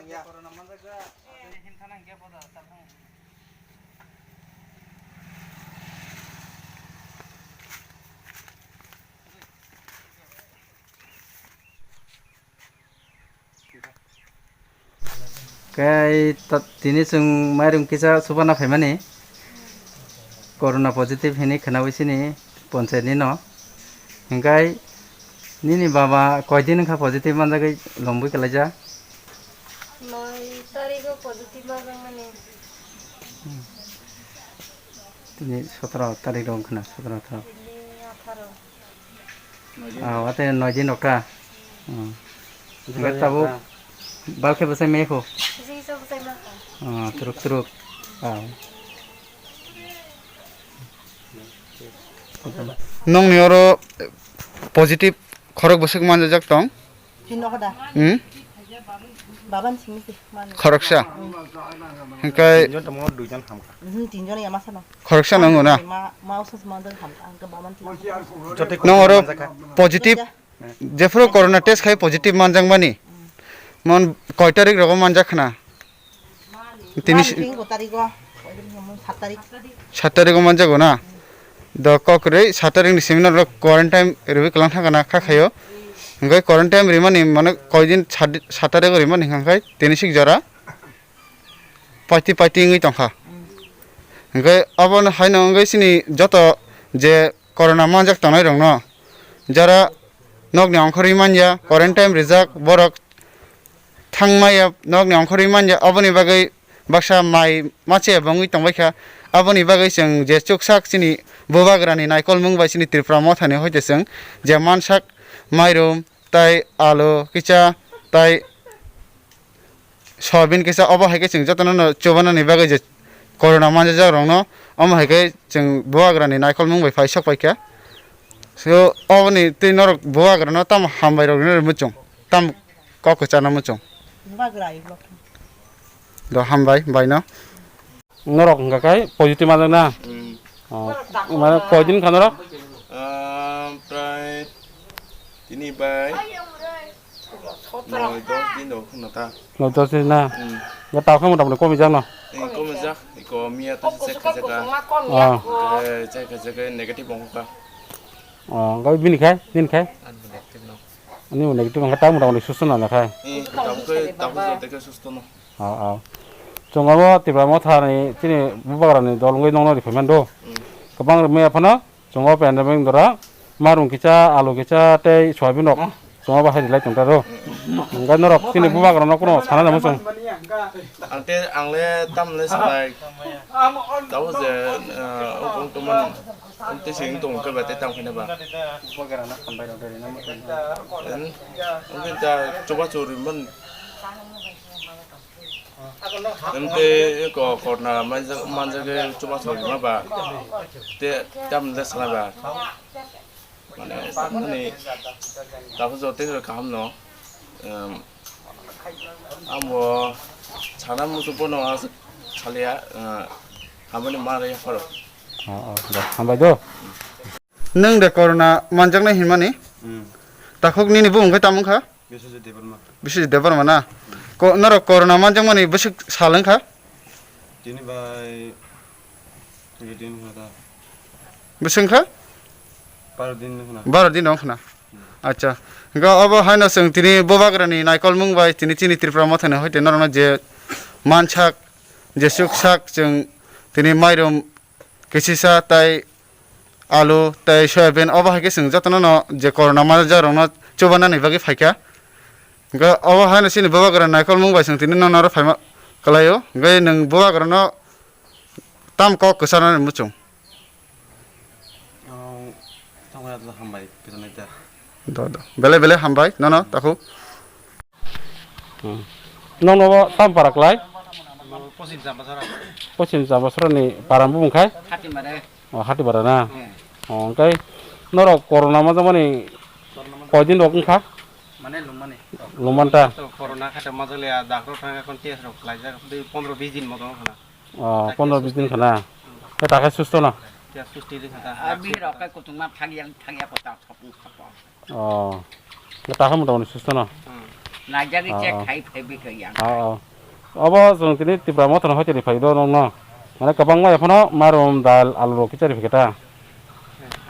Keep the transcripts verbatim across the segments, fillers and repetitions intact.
Kai ta-, tini chwng mairum kisa subana phaimani, corona positive hinwi khwnawi sini ponchayat ni no. Hingkai nini baba koidin wngkha positive manjagwi lomwi kwlaijak? Noi tarigo positive manjakmani. Tini sotoro tarik rok wngkha na, sotoro atharo. Tini atharo. Ah, wate noi din rok ta. Hmm. Hingke tabuk bal khe bwsai maya kho? Bwsai kisa bwsai ma kho. Ah, turuk turuk. Ah. Nongni oro positive khorok bwswk manjak tong? Tino kada. Hmm? Baban simi se man. Khoroksa. Hingke tinjon tamo, duijon hamkha. Hmm, tinjon ya masa no. Khoroksa nango na? Ma, ma usas mandan hamkha, angka baban simi. Jote nong oro manjakha. Positive. Jephuru corona test khai positive manjakmani, mon koi tarik rogo manjak khna? Tini si- Tini ko tarik o, sat tarik. Sat tarik o manjago na? Do kok rwi sat tarik ni simi norok quarantine rwi kwlang thangkha na kha khaio. Hingke quarantine rimani mane koi din sat, sat tarik o rimani hingkhe tini sik jora paiti paiti wngwi tongkha. Hingke abono haino wngwi sini joto je corona manjak tongnai rokno jara nokni ongkhorwi manya, quarantine rijak, borok thangmaya nokni ongkhorwi manya, aboni bagwi baksa mai mache bongwi tongbaikha. Aboni bagwi chwng je chuksak chini bubagrani naikolmung bai chini Tripura mothani hoite chwng je mansak mairum tai alu kisa tai soyabin kisa, obo hai khe chwng jotono no chubanani bagwi je corona manjak rokno, omo hai khe chwng bubagrani naikolmung bai phai sok paikha. So, oboni twi norok bubagrano tamo hambai rok rwna muchung, tamo kok kwchana muchung. Bubagra ai block. Do hambai, baino. Norok hwnkha khe positive manjak na? Hmm. Oh, mane koi din kha norok? Ah, prai tini bai noi dos din rok khna ta. Noi dos din na? Hmm. Ya tao khe mota mota komi jak no? Eh, komi jak. Iko miya to check kha jak. Ah. Eh, check kha jak negative ongkha. Oh, hwnkhe bini khai, bini khai? Ani negative no. Ani negative ongkha, tamo mota mota susto na khai? Eh, tamo khe, tamo khe susto no. Ah, ah. Chwng abo Tipra Motha ni chini bubagra ni dol wngwi nongno ri phai mando. Hmm. Kwbang rwmaya phano chwng o pandemic dora marung kisa, alu kisa tei soyabin rok chwng o bahai rilai tong taro. Hmm. Hwnkhe norok chini bubagra no kuno sana namo chwng. Ang te, ang le tam le sanai. Tabo je, eh, ong tong mani. Ang te sing tong khe ba te tam khina ba. Bubagra no hambai rok de rina mo. En, ang te ta chuba churi man. Em te ko corona manjak, manjak chuba churi ma ba. Te tam le sana ba. Mane, mane, takhuk joto tei kaham no, em, amo sana muchung pono aswk salia, eh, hamani mare pharo. Oh, oh, da, hambai do. Nwng de corona manjaknai hinmani? Hmm. Takhuk nini bumung khe tamo wngkha? Biswajit Debbarma. Biswajit Debbarma na? Ko-, norok corona manjakmani bwswk sal wngkha? Tini bai Bwswk wngkha? Baro din wngkha na? Baro din wngkha na? Hmm. Acha. Hwnkhe obo haino chwng tini bubagrani naikolmung bai tini chini Tripura mothani hoite norokno je mansak, je chuksak chwng tini mairum kisisa tai alu tai soyabin obo hai khe chwng jotono no je corona manjak rokno chubanani bagwi phaikha. Hwnkhe obo haino chini bubagrani naikolmung bai chwng tini nono oro phaima kwlaio. Hwnkhe nwng bubagrano tam kok kwcharnani muchung. Oh, tongkha hambai, kwcharnai ta. Do, do. Belai, belai hambai, nono, takhuk. Hmm. Nono bo tam para kwlai? Pochim Chambasara. Pochim Chambasara ni para bumung khai? Hatimare. Oh, Hatibara na? Hmm. Oh, hwnkhe norok corona ma jamani koidin rok wngkha? Mane lungmani. Lungmanta? To corona khato majak le a doctor thang, ekhon test rok khlaijak, dui pondro bis din moto wngkha na. Oh, pondro bis din khana. Khe ta khe susto no? Khe susto ri khata. Ah, bini rok khe kutung ma phagya, phagya ko ta thopung thopung. Oh. Khe ta khe mota moti susto no? Hmm. Najagwi check khai phaibi kha yang. Ah, ah. Obo chwng tini Tipra Motha no hoiteni phai do nokno. Mane kwbangma ekhano marum, dal, alu rok kichari phikha ta.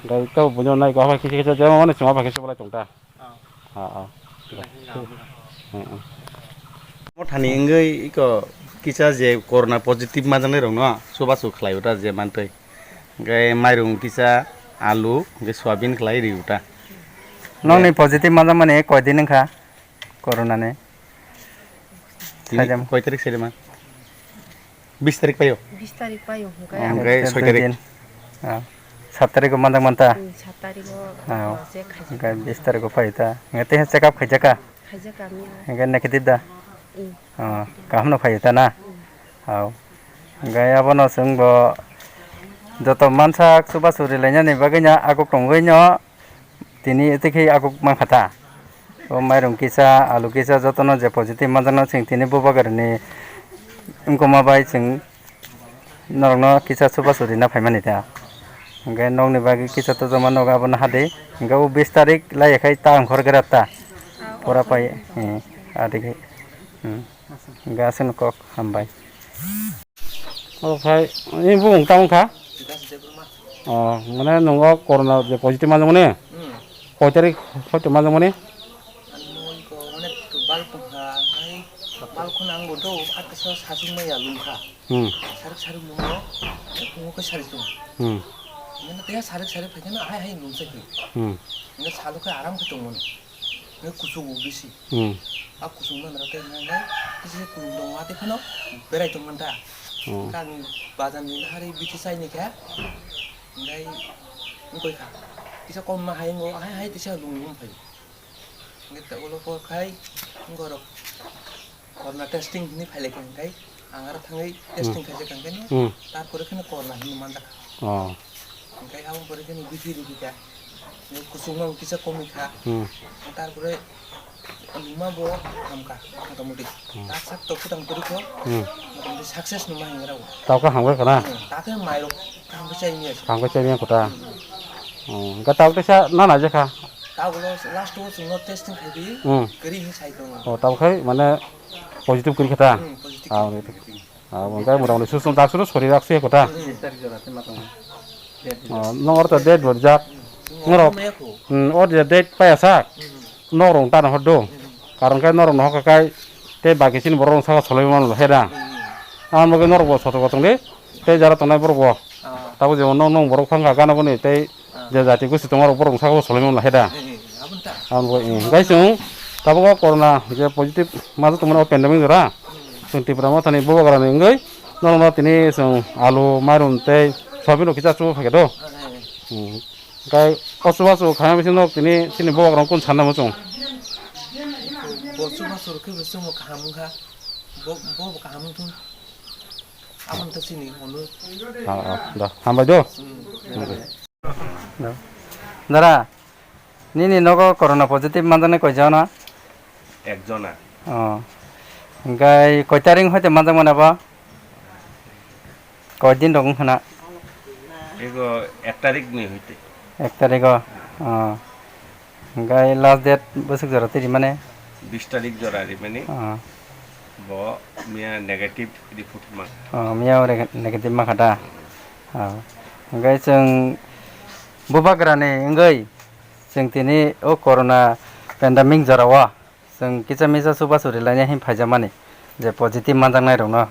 Gai to bunyo nai ko ha kisa kisa jema mane chuma phai kisa bolai tong ta. Ah, ah. Mothani wngwi iko kisa je corona positive manjaknai rokno chubachu khlai uta je mantwi. Hwnkhe mairung kisa, alu, hwnkhe soyabin khlai ri uta. Nokni positive manjakmani koidin wngkha corona ni? Tini saidam. Koi tarik saidama? Bis tarik paio? Bis tarik paio, hwnkhe. Hwnkhe soi tarik. Din. Ah. Sat tarik o manjak manta? Hmm, sat tarik o. Ah. Hwnkhe bis tarik o paio ta. Hwnkhe tei check up khaijak kha? Khaijak kha, miya. Hwnkhe negative da? Hmm. Ah, kaham no paio ta na? Hmm. Hao. Hwnkhe abono chwng bo joto mansak chubachu rilainani bagwino aguk tongwino. Tini tei khe aguk mankha ta. O mairung kisa, alu kisa jotono je positive manjakno chwng tini bubagrani wngkoma bai chwng norokno kisa chubachu rina phaimani ta. Hwnkhe nokni bagwi kisa tojoma nogo abono hade. Hwnkhe o bis tarik laiya khai ta ongkhor gra ta. Pura pai, eh, adi khai. Hmm. Hwnkhe aswkno kok hambai. O khai, ni bumung tamo kha? Bikas Debbarma. O, mane nungo corona je positive manjakmani? Hmm. Koi tarik hoite manjakmani? Ani mui ko onek bal tongkha, hai bal khuna ang bodo, aksa sasung maya lungkha. Hmm. Sarik sarik lungo, pungo khe sarik tung. Hmm. Mane teha sarik sarik phaikhe na hai hai lungsa khe. Hmm. Nge salo khe aram khe tongmani. Nge kuchuk bisi. Hmm. A kusung manra tei nang nai kisi kulung dong ma tei phano berai tong manta. Hmm. Kang bazar ni hari bithi sai ni kha. Ngai ngkoi kha. Kisa kom ma hai ngo hai hai kisa lung lung phai. Nge ta ulo por khai ngorok corona testing hini phai le kang kai. Ang aro thangwi testing khaijak kang khe no. Hmm. Tarpore kheno corona hini manjak kha. Oh. Hwnkhe aboni pore khe no bithi rikhi kha. Ni kusungma bo kisa komwi kha. Hmm. Tarpore luma bo hamkha motamoti. Hmm. Tak sak tok kwtang kwrwi kho. Hmm. Motamoti success numa hingra bo. Tawkhe hamkha khana? Hmm. Takhe mairok hamkhe chai niya. Hamkhe chai niya kota. Hmm. Hmm. Hwnkhe tawkhe sa na na je kha. Tabulo last o chwngno testing khai di. Hmm. Kwrwi hin sai tongo. Oh, tawkhe mane positive kwrwi kha ta? Hmm, positive. Ah, Ah, hwnkhe motamoti susum dak suru sori rak se kota. Hmm. Oh, nong oro to date rwjak. Hmm. Norok, hmm, o je date paya sak. Hmm. Norok tana hor do. Hmm. Karon khe norok no hokha kai tei baki chini borok rok saka solai mano he da. Hmm. Ang bo norok bo soto tong di. Tei jara tongnai borok bo. Ah. Tabo jemon nong nong borok phang kha gana boni tei Ah. Je jati gosi tongo borok saka bo solai mano he da. Eh, eh, aboni ta. Ang bo, eh, hwnkhe chwng tabuk o corona je positive majak tongmani o pandemic jora. Hmm. Chwng Tipra Mothani bubagrani wngwi norokno tini chwng alu, mairum tei soyabin rok kisa chubu phaikha do. Ah, eh, eh. Hmm. Hwnkhe o chubachu khaina bisingo tini chini bubagrano kunu sanna muchung? Bo chubachu rok khe bo chwngno kaham wngkha. Bo, bo, bo kaham wngthung. Aboni ta chini hwnwi. Ah, ah, da, hambai do. Hmm. Hmm. Dara, nini nogo corona positive manjaknai koi jona? Ekjona. Oh. Hwnkhe koi tarik hoite manjakmani abo? Koi din rok wngkha na? Ego ek tarik ni hoite. Ek tarik o? Oh. Hwnkhe last date bwswk jora twi rimani? Bis tarik jora rimani. Oh. Bo miya negative report mang. Oh, miya o rega-, negative mankha da? Oh. Hwnkhe chwng bubagrani wngwi chwng tini o corona pandemic jorao chwng kisa misa chubachu rilainai hin phaijakmani je positive manjaknai rokno.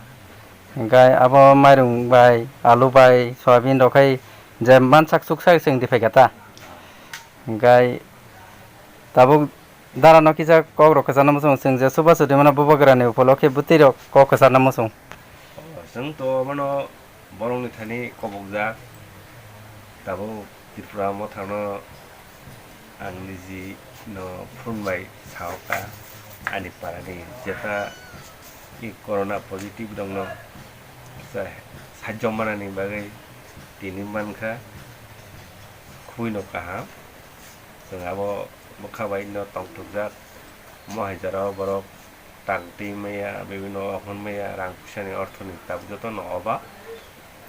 Hwnkhe abo mairung bai, alu bai, soyabin rok khai je mansak chuksak chwng di phaikha ta. Hwnkhe tabuk dara no kisa kok rok kwchangna muchung, chwng je chubachu rimano bubagrani upolokhe bwtwi rok kok kwchangna muchung. Chwng to mano borokni thani kobokjak, tabuk Tripura Mothano ang niji no phone bai saoka, ani parani jeta i corona positive rokno sa-, sajjok manani bagwi tini mankha, khubui no kaham. Chwng abo bwkha bai no tongthokjak, mo hai jorao borok tang twi maya, bibino ohon maya, rang puisani orthoni tabuk jotono oba.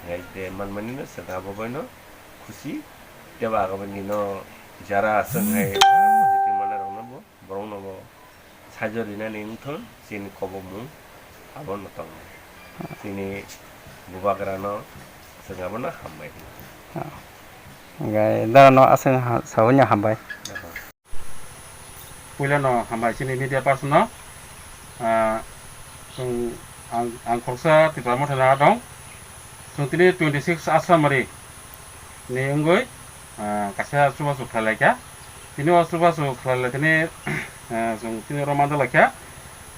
Hai de manmani no chwng abo bai no khusi. Tei bo agabani no jara aswk hai positive manai rokno bo, borokno bo Hajor rinani wngthun chini kobokmung abono tongnai. Chini bubagrano chwng abono hambai hino. Ah. Hwnkhe darano aswk ha-, saui no hambai. Aha. Puilano hambai chini media person no. Ah, chwng ang, ang khoroksa Tipra Motha ni adong. Chwng tini twenty six Aswmari ni wngwi, ah, kaisa chubachu khlai laikha. Tini o chubachu khlai lai tini, ah, chwng tini oro manjak laikha.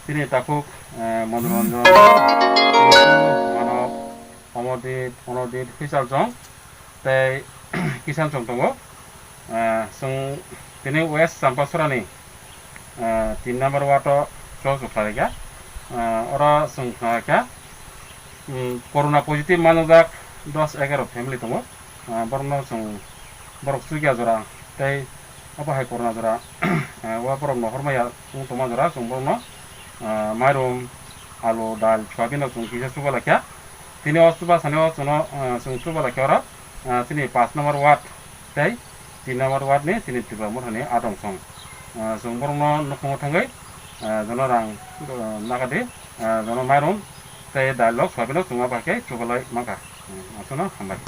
Tini takhuk, ah, Manoranjan, Manok, Omodip, Onodip, Hwichaljong, tei Kisan chwng tongo. Ah, chwng tini West Champasorani, ah, tin number ward o chubachu khlai laikha. Ah, oro chwng khlai kha, um, corona positive manjak dos egaro family tongo. Ah, borokno chwng borok chukya jora tei obo hai corona jora, ah, o borokno hormaya wng tongma jora chwng borokno, ah, mairum, alu, dal, soyabin rok chwng kisa chuba laikha. Tini o chuba sani o chwngno, ah, chwng chuba laikha oro, ah, chini pash number ward tei tin number ward ni chini Tipra Motha ni adong song. Ah, chwng borokno nukhungo thangwi, ah, jono rang, ah, nagadi, ah, jono mairum tei dal rok soyabin rok chwng o bai khe chubalai mankha. Hmm, aswkno hambai.